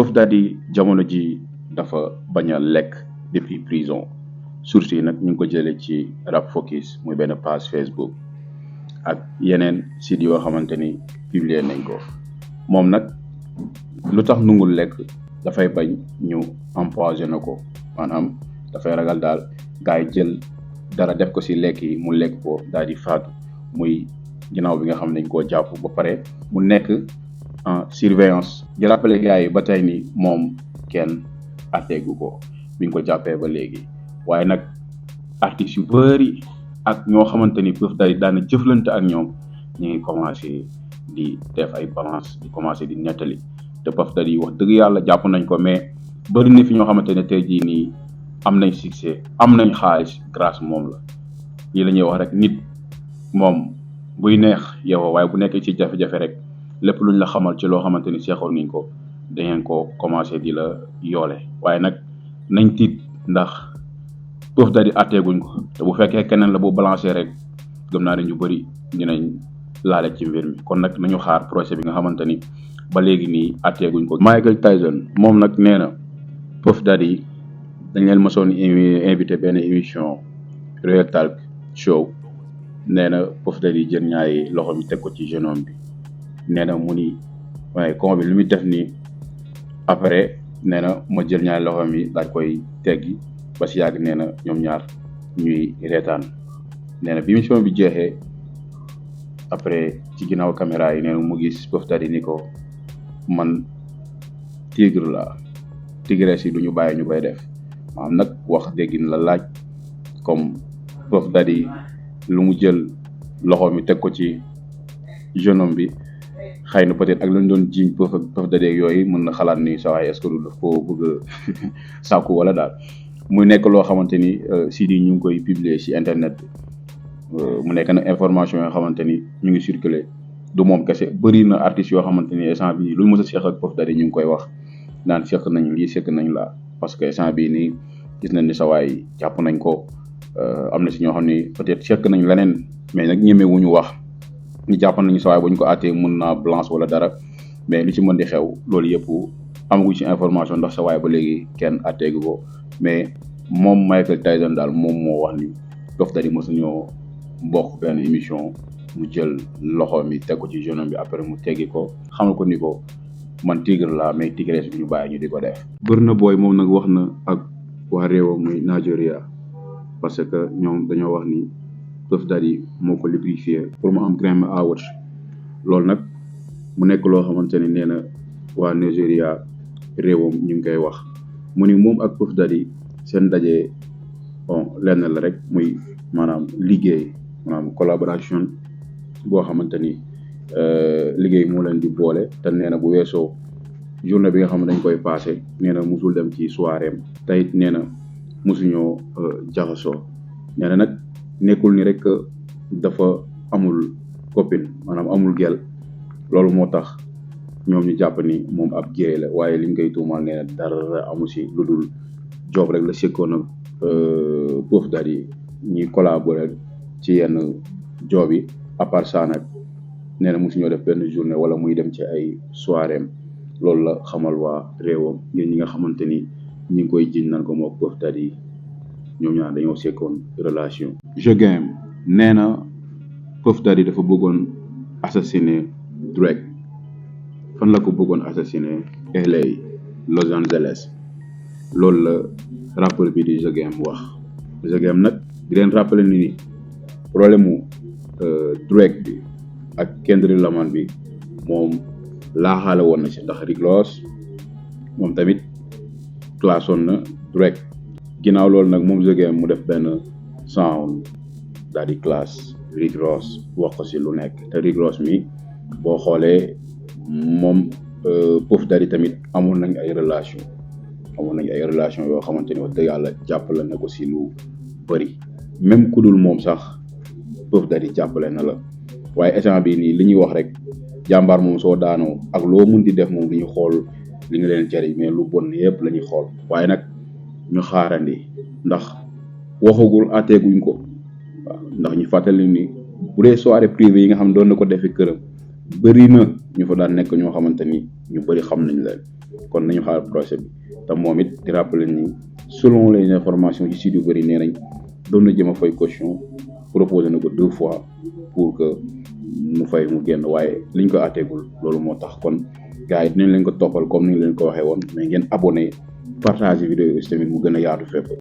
Puff Daddy jamono ji dafa bañ a lekk depuis prison source yi nag ñu ngi ko jëlee ci Rap Focus muy benn page Facebook ak yeneen sites yoo xamante ni publier nañ ko moom nag lu tax nungul lekk dafay bañ ñu empoisonné ko maanaam dafay ragal daal gars yi jël dara def ko si lekk yi mu lekk ko daal di faatu muy ginnaaw bi nga xam ne dañ koo jàpp ba pare mu nekk en surveillance di rappelé gars yi ba tey ni moom kenn atteegu ko biñ ko jàppee ba léegi waaye nag artistes yu bëri ak ñoo xamante ni Puff Daddy daana jëflante ak ñoom ñu ngi commencé di def ay balance di commencé di nettali te Puff Daddy wax dëgg yàlla jàpp nañ ko mais bëri na fi ñoo xamante ne tey jii nii am nañ succès am nañ xaalis grâce moom la lii la ñuy wax rek nit moom buy neex yow waaye bu nekkee ci jafe-jafe rek lépp luñ la xamal ci loo xamante ni seexoon nañ ko dangeen ko commencé di la yoole waaye nag nañ tiit ndax Puff Daddy atteeguñ ko te bu fekkee keneen la bu balancé rek gëm naa ne ñu bëri dinañ laale ci mbir mi kon nag nañu xaar procès bi nga xamante ni ba léegi nii atteeguñ ko. Michael Tyson moom nag nee na Puff Daddy dañ leen mosoon invité benn émission Real Talk Show nee na Puff Daddy jël ñaari loxo mi teg ko ci genou bi nee na mu ni waaye con bi lu muy def nii après nee na ma jël ñaari loxo mi daal koy teggi ba si yàgg nee na ñoom ñaar ñuy reetaan nee na bi émission bi jeexee après ci ginnaaw caméra yi nee na mu gis Puff Daddy ni ko man tigre la tigresse yi du ñu bàyyi ñu koy def maanaam nag wax déggin la laaj comme Puff Daddy lu mu jël loxo mi teg ko ci genou bi xëy na peut-être ak lañ doon jiiñ Puff Daddy ak yooyu mën na xalaat ni sa waay est-ce que du daf ko bëgg a sàkku wala daal muy nekk loo xamante ni si di ñu ngi koy publier ci internet bi mu nekk na information yoo xamante ni ñu ngi circuler du moom kese bëri na artistes yoo xamante ni instant bi lu mës a seq ak Puff Daddy ñu ngi koy wax naan seq nañ lii seq nañ la parce que instant bii nii gis nañ ni sa waay jàpp nañ ko am na si ñoo xam ni peut-être seq nañ leneen mais nag ñemewuñu wax ñu jàpp nañu sa waay bu ñu ko àttee mën naa blanche wala dara mais li ci mën di xew loolu yëpp amaguñ ci information ndax sa waay ba léegi kenn àtteegu ko mais moom Michael Tyson daal moom moo wax ni Puff Daddy mos nañoo bokk benn émission mu jël loxo mi teg ko ci genou bi après mu teggi ko xamal ko ni ko man tigre la mais tigresse bi ñu bàyyi ñu di ko def. Burna Boy moom nag wax na ak waa réewam muy Nigeria parce que ñoom dañoo wax ni Puff Daddy moo ko lubrifié pour mu am Grammy Award loolu nag mu nekk loo xamante ni nee na waa Nigeria réewam ñu ngi koy wax mu ni moom ak Puff Daddy seen daje bon lenn la rek muy maanaam liggéey maanaam collaboration boo xamante ni liggéey moo leen di boole te nee na bu weesoo journée bi nga xam ne dañ koy passé nee na musul dem ci soirée am te it nee na musuñoo jaxasoo nee na nag nekkul ni rek dafa amul copine maanaam amul gel loolu moo tax ñoom ñu jàpp ni moom ab géey la waaye liñ koy tuumal nee na dara amu si lu dul job rek la sekkoon ak Puff Daddy ñuy collaborer ci yenn job yi à part ça nag nee na mosuñoo def benn journée wala muy dem ci ay soirée loolu la xamal waa réewam ngir ñi nga xamante ni ñi ngi koy jiñ nan ko moo Puff Daddy ñoom ñaar dañoo sekkoon relation. Jeu Game nee na Puff Daddy dafa bëggoon assassiner Drake fan la ko bëggoon assassiner LA Los Angeles loolu la rappeur bi di Jeu Game wax. Jeu Game nag di leen rappeler ni problème mu Drake bi ak Kendrick Lamar bi moom laaxaale woon na ci ndax Rick Ross moom tamit classoon na Drake ginnaaw loolu nag moom Jeu Game mu def benn sound daal di classe Rick Ross wax ko ci lu nekk te Rick Ross mi boo xoolee moom Puff Daddy tamit amoon nañ ay relation yoo xamante ni wax dëgg yàlla jàppale na ko ci lu bëri même ku dul moom sax Puff Daddy jàppale na la waaye instant bii nii li ñuy wax rek jàmbaar moom soo daanoo ak loo mun di def moom li ñu xool li nga leen jariñ mais lu bon yëpp la ñuy xool waaye nag ñu xaarandi ndax waxagul àtteeguñ ko waaw ndax ñu fàttali ni bu dee soirée privée yi nga xam doon na ko defi këram bëri na ñu fa daan nekk ñoo xamante ni ñu bëri xam nañ leen kon nañu xaar procès bi te moom it di rappeler ni selon les informations ci site yu bëri nee nañ doon na jëm a fay caution proposé na ko 2 fois pour que mu fay mu génn waaye liñ ko àtteegul loolu moo tax kon gars yi dinañ leen ko toppal comme ni leen ko waxee woon mais ngeen abonné partager vidéo yi aussi tamit mu gën a yaatu fépp